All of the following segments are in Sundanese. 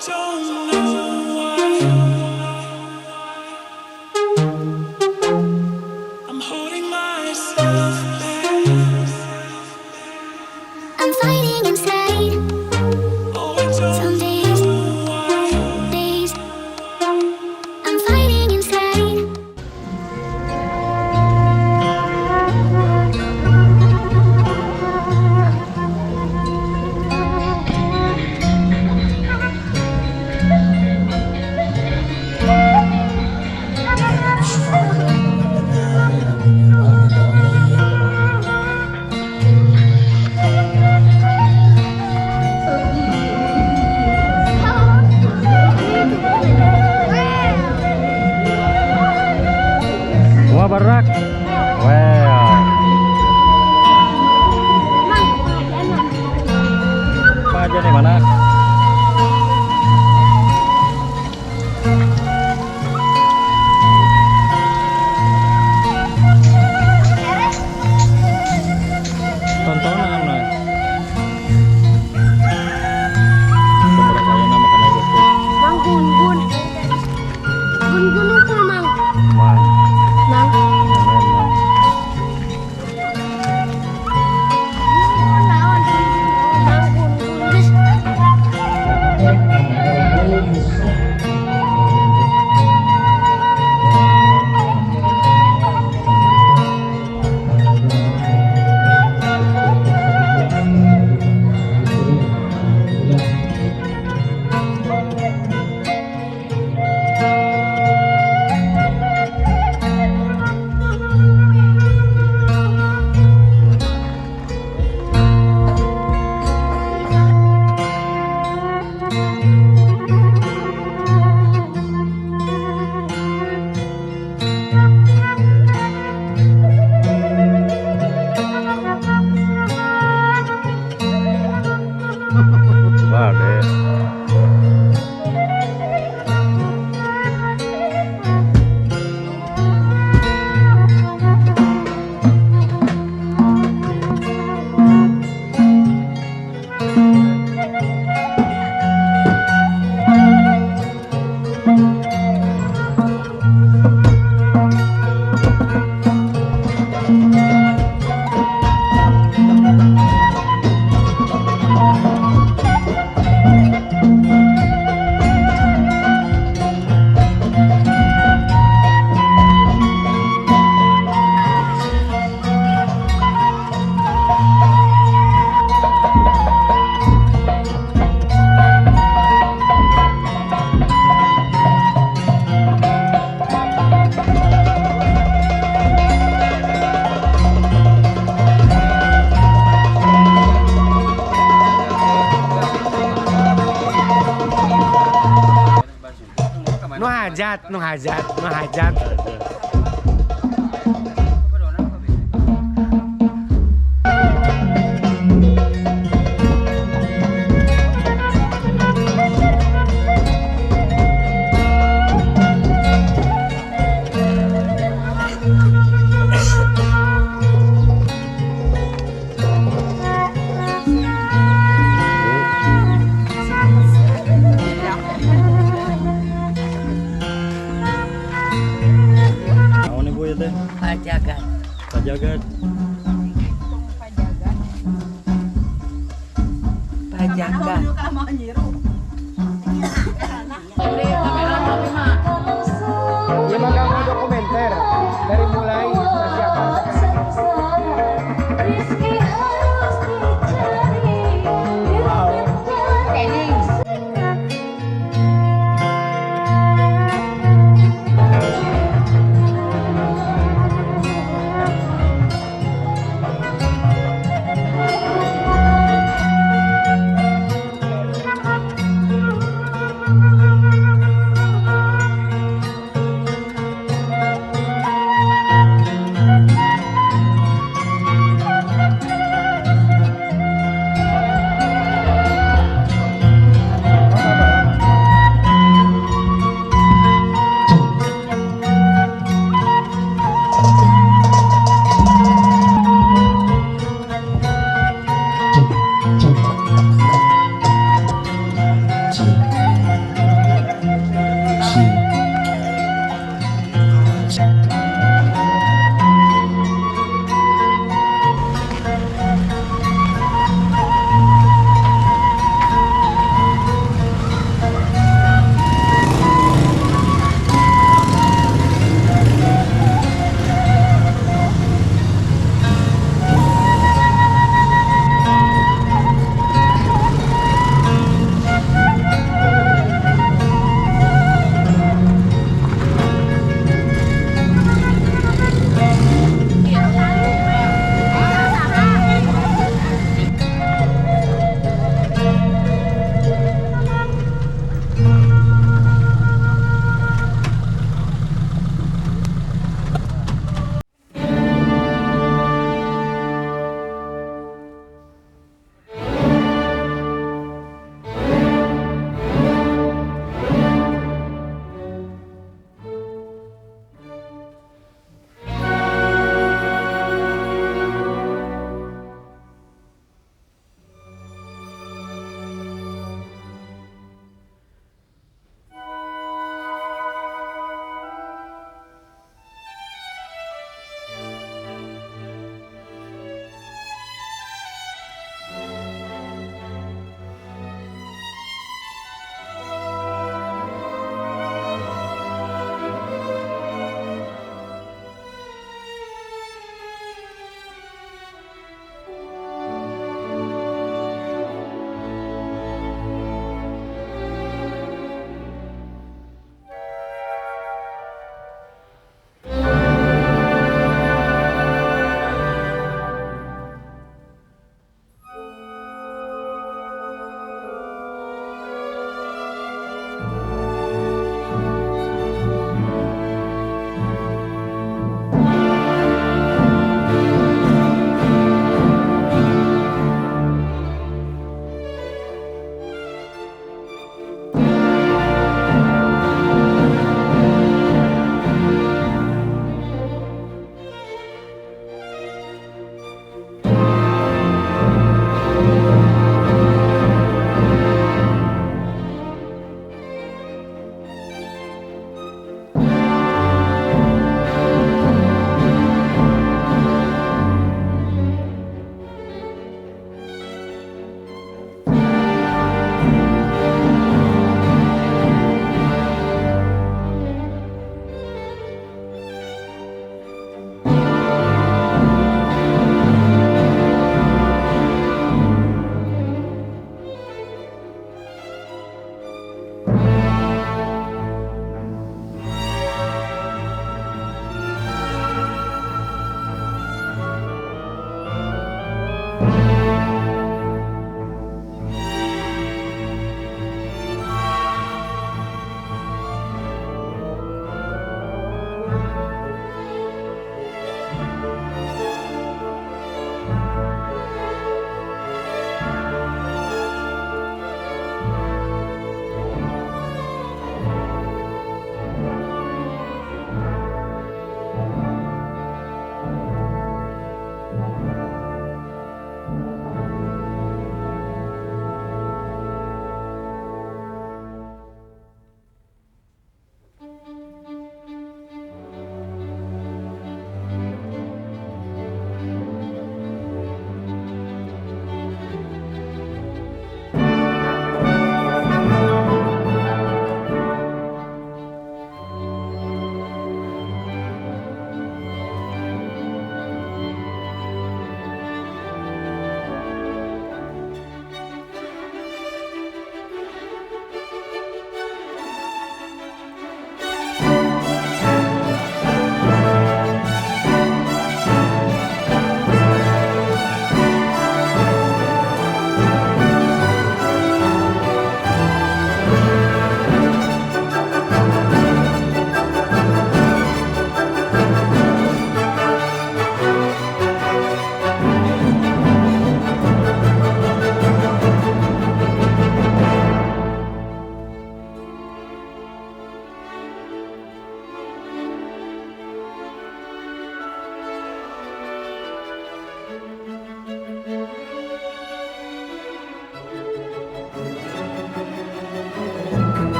Don't know why I'm holding myself back. I'm fighting inside. Oh, I don't Some days, know why. days. I'm fighting inside. Wah, barak. Well. Apa aja nih mana? Tontonan nah. Seberapa kaya nama kana itu? Mang Gun-Gun. Gun-Gun ukur, Mang. Mang. Mang. Mang, mang. Gun naon? Mang Gun-Gun geus. Wah, deh. Nu hajat, nu hajat, nu hajat. Naon ibu ya teh? Pajagan. Pajagan. Pajagan. Ya maka mau dokumenter dari mulai persiapan sampai Rizki harus dicari. Wow. Thank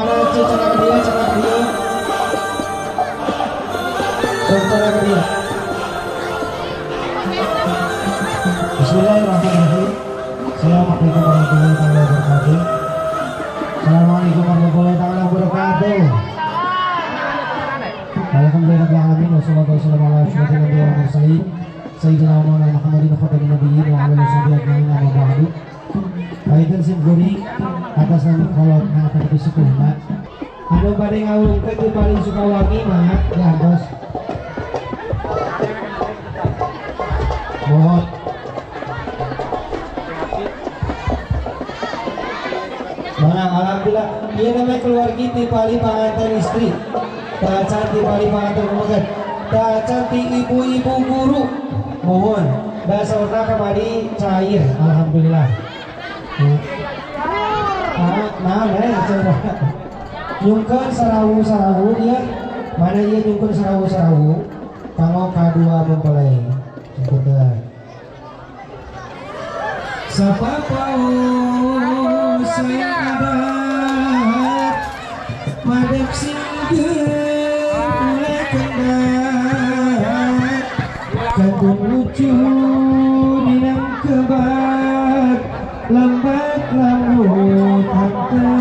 Mana cicana dia, cana dia. Sok cana dia. Bismillahirrahmanirrahim. Assalamualaikum warahmatullahi wabarakatuh. Assalamualaikum warahmatullahi wabarakatuh. Alhamdulillahirabbil alamin, wassalatu wassalamu ala asyrafil anbiya'i wal mursalin sayyidina wa maulana Muhammadin khatamin nabiyyin wa ala alihi wasahbihi ajma'in, amma ba'du. Painten sim kuring atas nami kolot na atau sepuhna anu bade ngawungkeun di paling Sukawangi, mangga diantos. Mohon. Mana, alhamdulillah ieu namanya keluarga ti pali panganten istri. Tacan ti pali panganten pameget. Tacan ti ibu-ibu guru. Mohon basorna kamari cair, alhamdulillah. Nah, nah, coba. Nyungkeun sarawu-sarawu ieu, mana ieu nyungkeun sarawu-sarawu kanggo kadua mempelai. Nyungkeun. Sapapau sahabat madep singgih ulah kendat kangkung lucu dinam kebat lambat lambut hanteu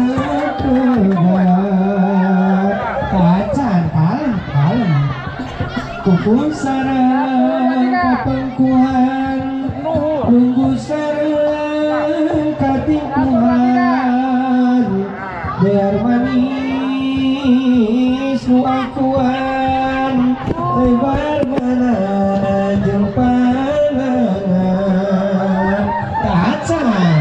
pegat tacan kalem kalem kumpul sareng papengkuhan nunggu sareng katimpuhan biar manis nu akuan lebar mana jeung panangan tacan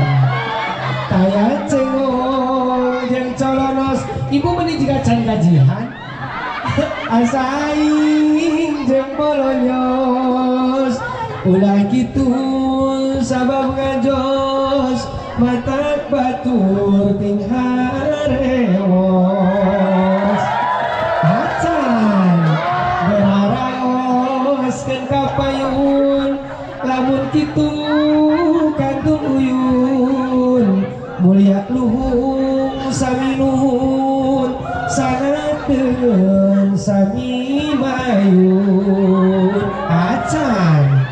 kaya cengok jeung colonos ibu meni jiga can gajihan asa aing jeung bolonyos ulah kitu sabab ngajos mata batur ting harewos acan berharaoskeun ka payun lamun kitu kantun uyun mulia luhung sami nuhun sangat dengan sami mayun acan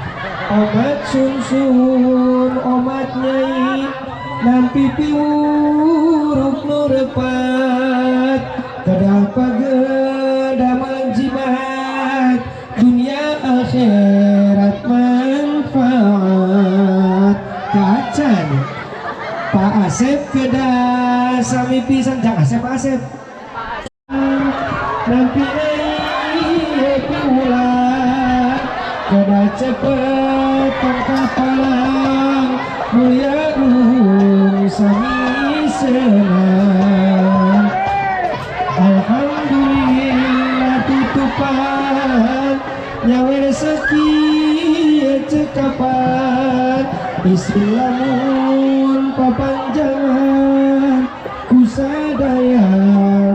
omat sun-sun omat nyai nampi piwuruk nu repat kedah pagedamel jimat dunia akhirat manfaat kacan Pak Asep kedah sami pisan jang Asep Pak Asep nampi nyai piwulan kedah cepet tong kapalang mulia luhung sami senang alhamdulillah tutupan nyawa rezeki cekapan istri lamun papanjangan kusadaya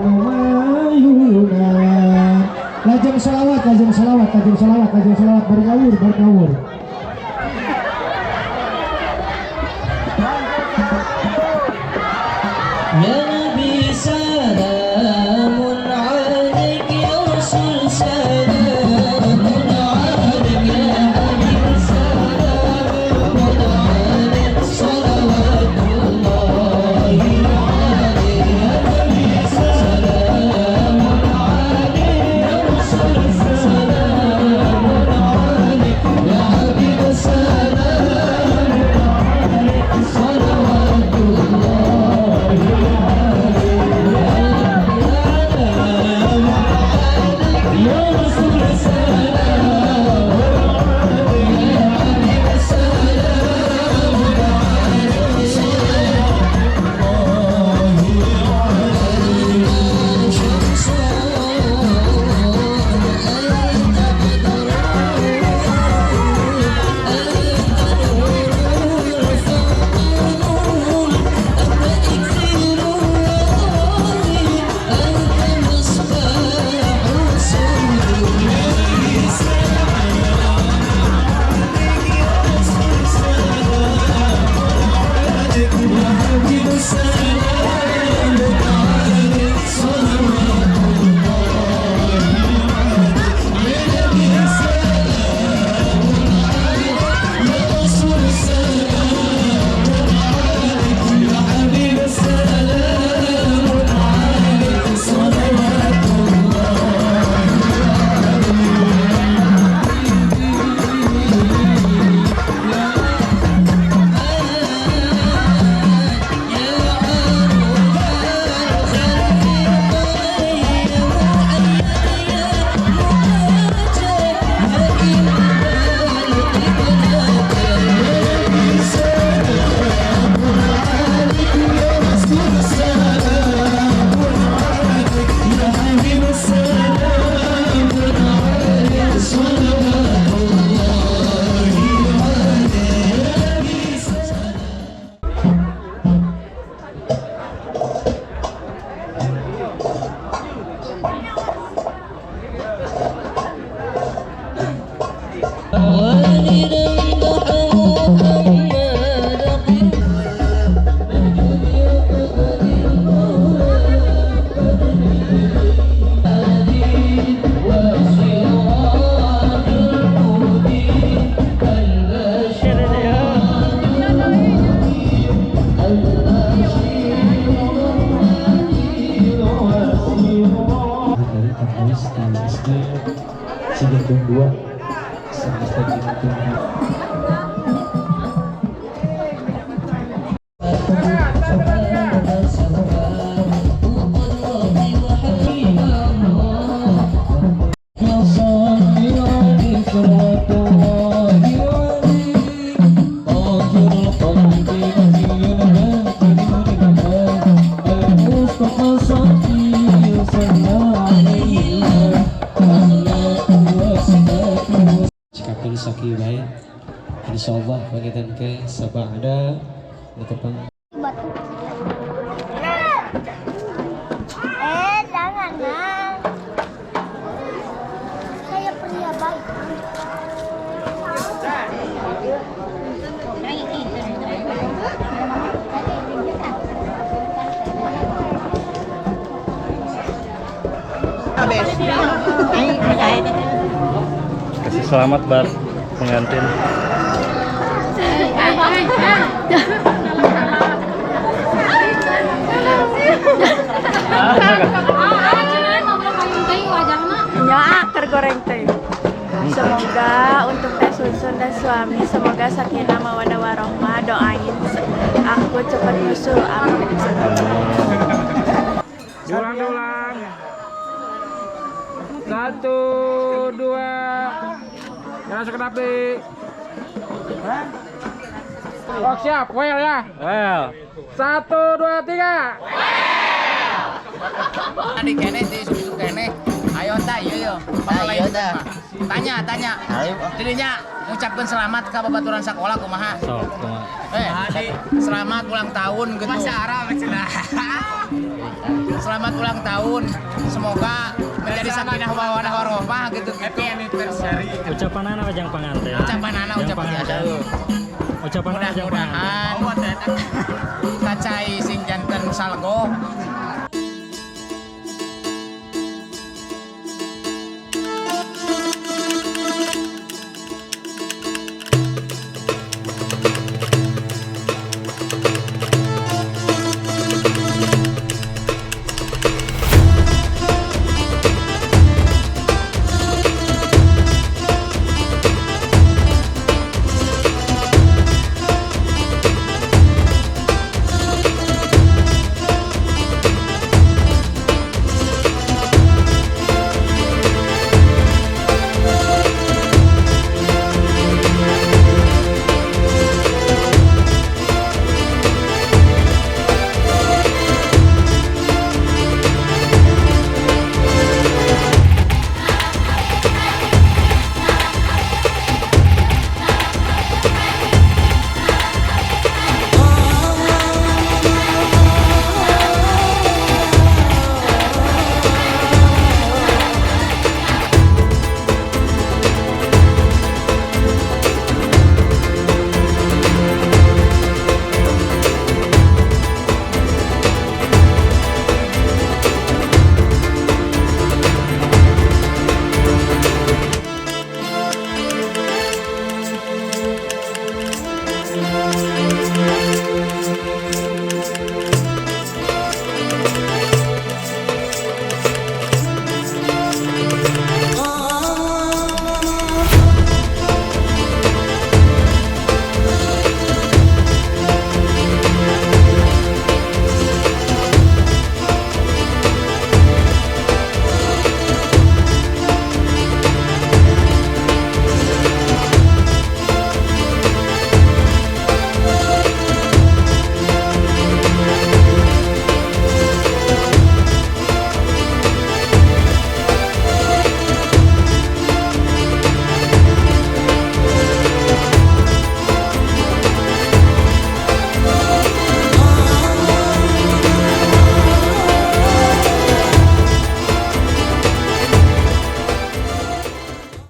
mamayunan lajeng sholawat lajeng sholawat lajeng sholawat lajeng sholawat bergawur bergawur. Ya Nabi salamun alaik ya Rasul salamun alaik ya Habib salamun alaik salawatullahi alaik ya Nabi salamun alaik ya Rasul salamun alaik ya Habib. Anis di SD Cigintung 2 SD Cigintung 2. Saki baik, insyaallah pangitan ke sabada netepang. Batu. Jangan, Mang. Saya pria baik. Kasih selamat bar pengantin. Ya, akar goreng teh. Semoga untuk Teh Susun dan suami, semoga sakinah mawaddah warohmah, doain aku cepat nyusul. Amin. Diulang, 1, 2. Jangan masuk ke api. Oh, siap, well ya. Well. 1, 2, 3. Tadi kene di susu kene. Ayo ta, iya yo. Ayo ta. Tanya, tanya. Jadinya ngucapkan selamat ke babaturan sekolah kumaha? Sok, kumaha? Selamat ulang tahun gitu. Bahasa Arab Selamat ulang tahun. Semoga menjadi sakinah mawaddah warahmah gitu. Happy anniversary. Ucapan anak jang panganten. Ucapan anak, ucapan panganten. Ucapan anak jang panganten. Mudah-mudahan kacai sing janten salgo